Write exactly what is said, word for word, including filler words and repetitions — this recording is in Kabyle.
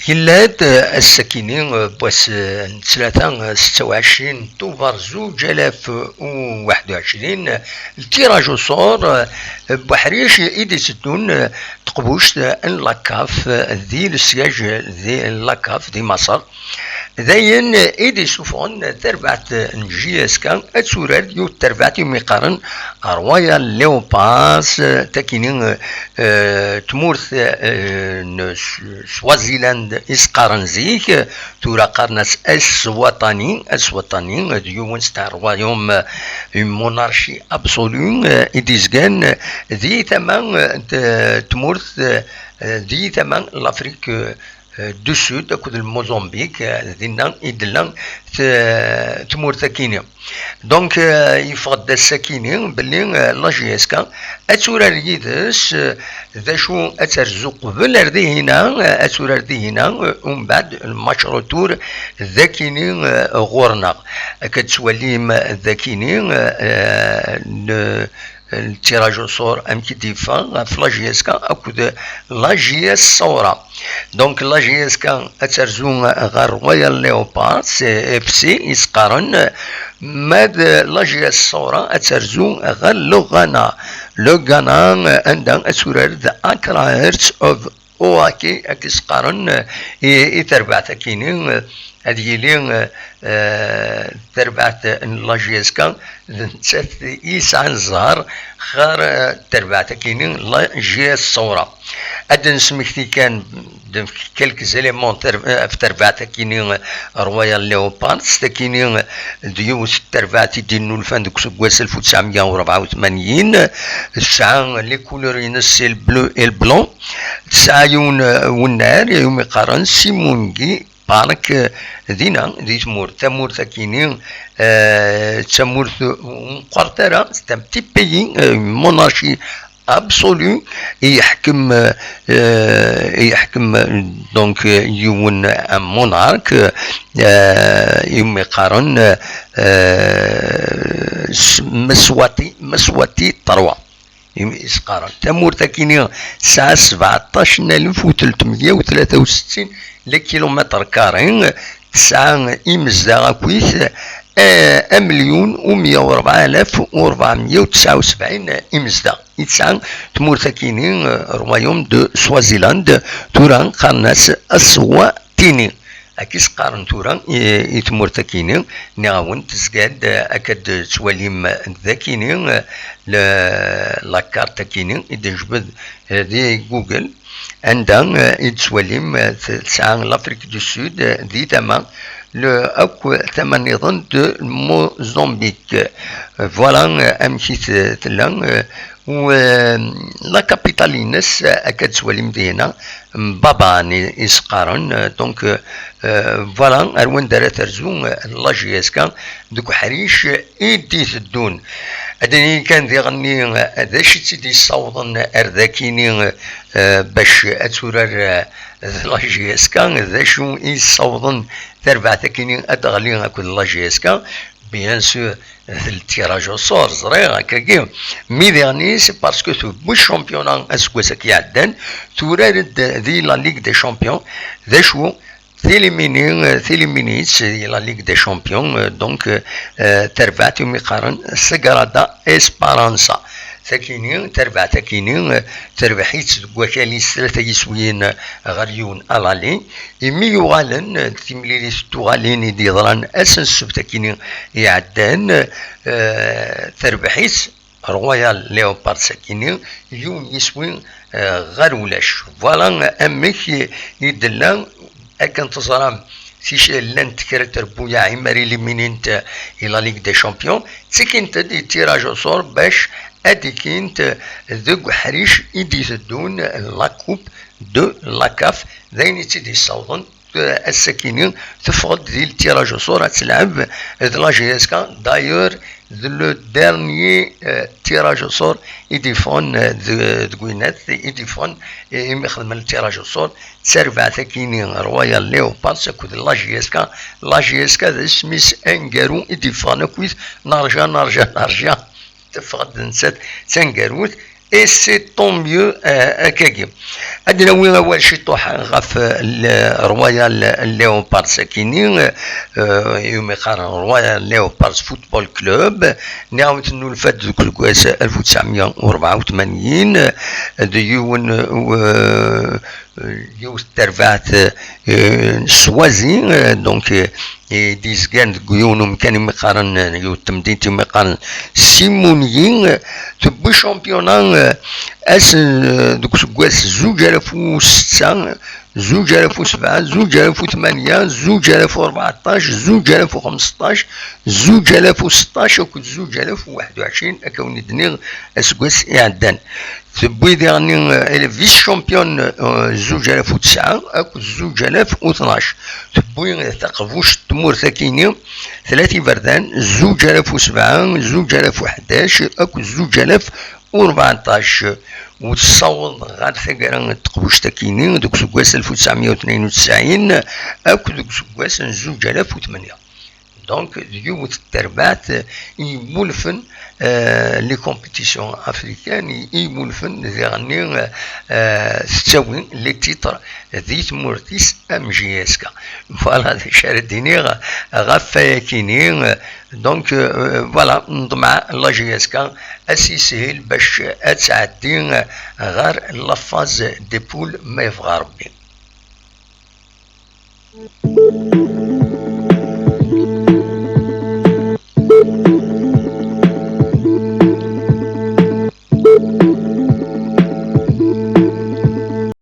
Yella-d, eh, ass-akini, eh, n wass, eh, n ttlata, eh, setta u ɛecrin Tubeṛ zuǧ alaf u waḥed u ɛecrin, eh, le tirage au sort, eh, n weḥric i d-iteddun, eh, teqbuct, eh, n la CAF, eh, di le siège, eh, di la CAF di Maṣer. D ayen, eh, i d-isuffɣen, eh, tarbaɛt, eh, n J S K ad turar yiwet terbaɛt iwumi qqaren Royal Leopards, eh, takini, eh, eh, tmurt, eh, n S-, Swaziland i s-qqaren zik, eh, tura qqaren-as Eswatini, Eswatini, eh, d yiwen, c'est un royaume, eh, une monarchie absolue, eh, i d-izgan, eh, di tama, eh, n t-, tmurt, eh, eh, di tama n l'Afrique, eh, eh, du Sud akked le Mozambique, eh, dinna i d-tella t-, tmurt akini. Donc, eh, yeffeɣ-d ass-akini belli, eh, la J S K ad turar yid-s, eh, d acu ad terzu qbel ar dihina, eh, ad turar dihina, eh, umbeɛd le match retour d akini, eh, ɣur-neɣ. Akka d-tettwalim d akini, eh, eh, n-, le tirage au sort amek i d-yeffeɣ ɣef la J S K akked la J S Saoura. Donc la J S K ad terzu ɣer Royal Leopards, c'est F C i s-qqaren, ma d la J S Saoura ad terzu ɣer le Ghana. Le Ghana, anda ad turar d Accra Hearts of Oaki, akken i s-qqaren, eh, i, i terbaɛt akini, eh, ad yili, eh, eh, terbaɛt n la J S K, d nettat i yesɛan zzher ɣer, eh, terbaɛt akini la J S Saoura. Ad d-nesmekti kan d quelques éléments ter-, eh, ɣef terbaɛt akini, eh, Royal Leopards, takini, eh, d yiwet n terbaɛt i d-innulfan deg useggas alef u tesɛemya u rebɛa u tmanyin, tesɛa les couleurs-ines, c'est le bleu et le blanc. Tesɛa yiwen, eh, wennar, iwumi qqaren Simungi Park, eh, dinna, di tmurt. Tamurt akini, eh, d tamurt ur meqqret ara, c'est un petit pays, eh, une monarchie absolue, i yeḥkem, eh, eh, i yeḥkem, eh, donc, eh, yiwen, un monarque, eh, iwumi qqaren, eh, s-, Meswati, Meswati trois. Imi i s-qqaren. Tamurt akini tesɛa sebɛeṭṭac n alef u tletmya u tlata u settin les kilomètres carrés, tesɛa imezdaɣ akkit, eh, amelyun u mya u rebɛa alaf u rebɛemya u tesɛa u sebɛin imezdaɣ i tesɛa tmurt akini, eh, Royaume de Swaziland, tura qqaren-as Eswatini. Akka i s-qqaren tura i, i tmurt akini, nniɣ-awen tezga-d, eh, akka d-tettwalim d akini, eh, le-, la carte akini i d-nejbed, eh, di Google, anda, eh, i d-tettwalim, eh, t-, tesɛa l'Afrique du Sud, eh, di tama, le, akk tama nniḍen de Mozambique. Voilà, eh, amek i t-, tella, eh, U, eh, la capitale-ines, eh, akka d-tettwalim dihina, Mbabane i, i s-qqaren, eh, donc, eh, eh, voilà, ar wanda ara terzu, eh, la J S K deg uḥric i d-iteddun. Ad d-nini kan diɣenni, eh, d acu i tt-id-yessawḍen ar dakini, eh, bac ad turar, eh, d la J S K, d acu i yessawḍen tarbaɛt akini ad d-teɣli akked la J S K, bien sûr, d le tirage au sort, ẓriɣ, akkagi. Mi diɣenni, c'est parce que tewwi championnat aseggas-agi iɛeddan, turar-d di la Ligue des Champions, d acu, tilimini, tilimini di la Ligue des Champions, euh, donc, euh, terbaɛt iwumi qqaren Sagrada Esperança. Takini, terbaɛt akini, euh, terbeḥ-itt deg wakal-is tlata yiswiyen ɣer yiwen à l'aller. Imi yuɣalen, euh, timlilit n tuɣalin i d-yeḍran ass n ssebt akini iɛeddan, euh, terbeḥ-itt Royal Leopards akini, yiwen yiswi, eh, ɣer ulac. Voilà amek i d-tella, akken teẓram, tic-, llant kra n trebbuyaɛ i mar éliminint i la Ligue des Champions, ttikint-d i tirage au sort bac ad ikkint deg uḥric i d-iteddun, la Coupe de la CAF, d ayen i tt-id-yessawḍen. Eh, ass-akini teffeɣ-d di le tirage au sort ad telɛeb d la J S K. D'ailleurs, d le dernier, eh, tirage au sort i d-yeffɣen, eh, de-, deg winat i d-yeffɣen, eh, imi xedmen le tirage au sort, d tarbaɛt akini Royal Leopards akked la J S K. La J S K d isem-is aneggaru i d-yeffɣen akkit, nerja, nerja, nerja. Teffeɣ-d nettat d taneggarut, Et c'est tant mieux, euh, akkagi. Ad d-nawi awal ciṭuḥ ɣef, euh, le Royal Leopards akini, euh, iwumi qqaren Royal Leopards Football Club. Nniɣ-awen-t, nulfa-d deg useggas alef u tesɛemya u rebɛa u tmanyin, d yiwen, euh, yiwet n terbaɛt, euh, n Swazi, euh, donc, euh, i d-yezgan deg yiwen umkan imi qqaren, euh, yiwet n temdint imi qqaren Simunyi, euh, tewwi championnat, euh, ass, euh, deg useggas zuǧ alaf u setta, zuǧ alaf u sebɛa, zuǧ alaf u tmanya, zuǧ alaf u rbeɛṭac, zuǧ alaf u xemseṭṭac, zuǧ alaf u seṭṭac akked zuǧ alaf u waḥed u ɛecrin, akka wen-d-nniɣ aseggas iɛeddan. Tewwi diɣenni, euh, elle est vice-championne, euh, zuǧ alaf u tesɛa akked zuǧ alaf u tnac. Tewwi taqbuct n tmurt akini, tlata iberdan, zuǧ alaf u sebɛa, zuǧ alaf u ḥdac akked zuǧ alaf u rbeɛṭac. U tessaweḍ ɣer taggara n teqbuct akini deg useggas alef u tesɛemya u tnin u tesɛin akked deg useggas n zuǧ alaf u tmanya. Donc, d yiwet n terbaɛt i yemmulfen, euh, les compétitions africaines, i yemmulfen diɣenni, euh, tettawi les titres di tmurt-is am J S K. Voilà d acu ara d-iniɣ ɣef wayakini. Donc, euh, voilà, neḍmeɛ la J S K ad s-yeshil bac ad tɛeddi ɣer la phase des poules ma yebɣa Rebbi.